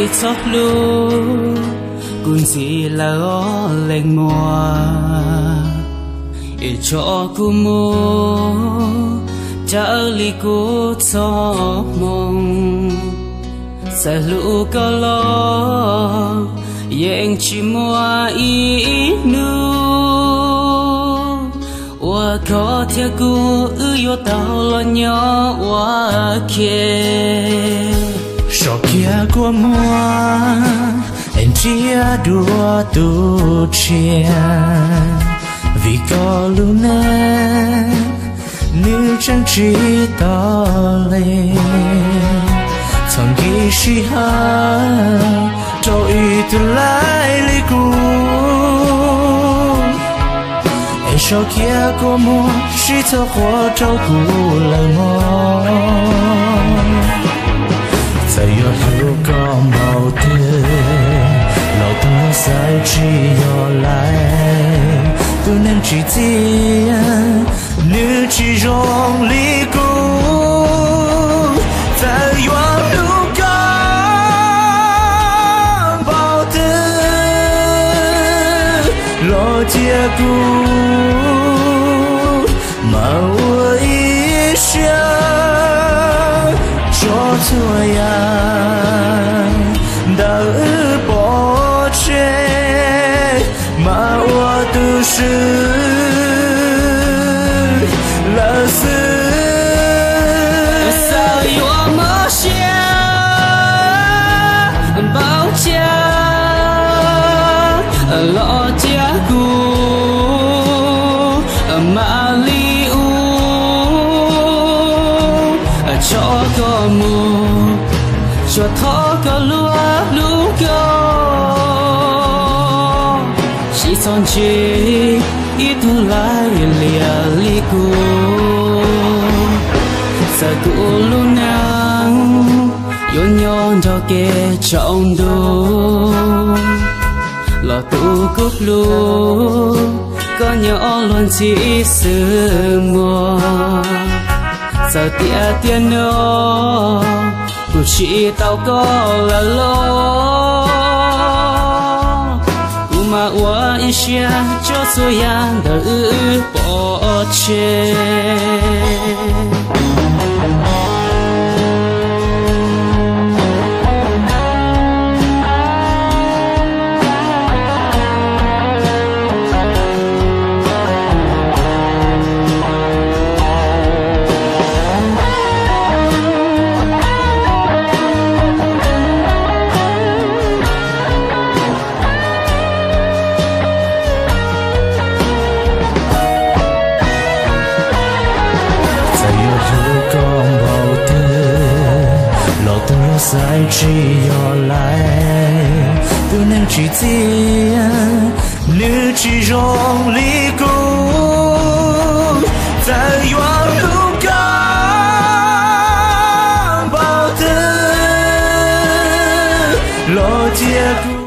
txhob hlub kuv ntxiv lawm os leej muam, es tso kuv mus raws li kuv txoj hmoo. Txawm hlub koj los yeej tsis muaj ib hnub uas koj thiab kuv wb yuav tau los nyob ua ke. Soj kiag kua muag es nrhiav dua tus tshiab, vim koj lub neej nws tseem tsis tau li. Txhob nkim sij hawm rau ib tug laij li kuv, es soj kiag kua muag sib txhua qhua rau kuv lawm mog. Txawm yuav hlub koj npaum twg los tus neeg xaiv tsis yog laiv, tus neeg tsis txiaj nws tsis zoo li kuv. Txawm yuav hlub koj npaum twg los cia kuv mam ua ib siab tso txhua yam ntawm wb pov tseg, mam ua tus swb lawm xwb. Txawm yuav mob siab npaum cas los cia kuv mam li ua, tso koj mus, tsuas thov koj luag hlub koj, tsis txhob ntsib ib tug laij liam li kuv. Txawm kuv lub neej yuav nyob nrog kev tsaus ntuj los tus kuv hlub koj nyob luag ntxhi xwb mog. Txawm tiam tiam no kuv tsis tau koj lawm los kuv mam ua ib siab tso txhua yam ntawm wb pov tseg. Txawm yuav hlub koj npaum twg los tus neeg xaiv tsis yog laiv, tus neeg tsis txiaj nws tsis zoo li kuv. Txawm yuav hlub koj npaum twg los cia kuv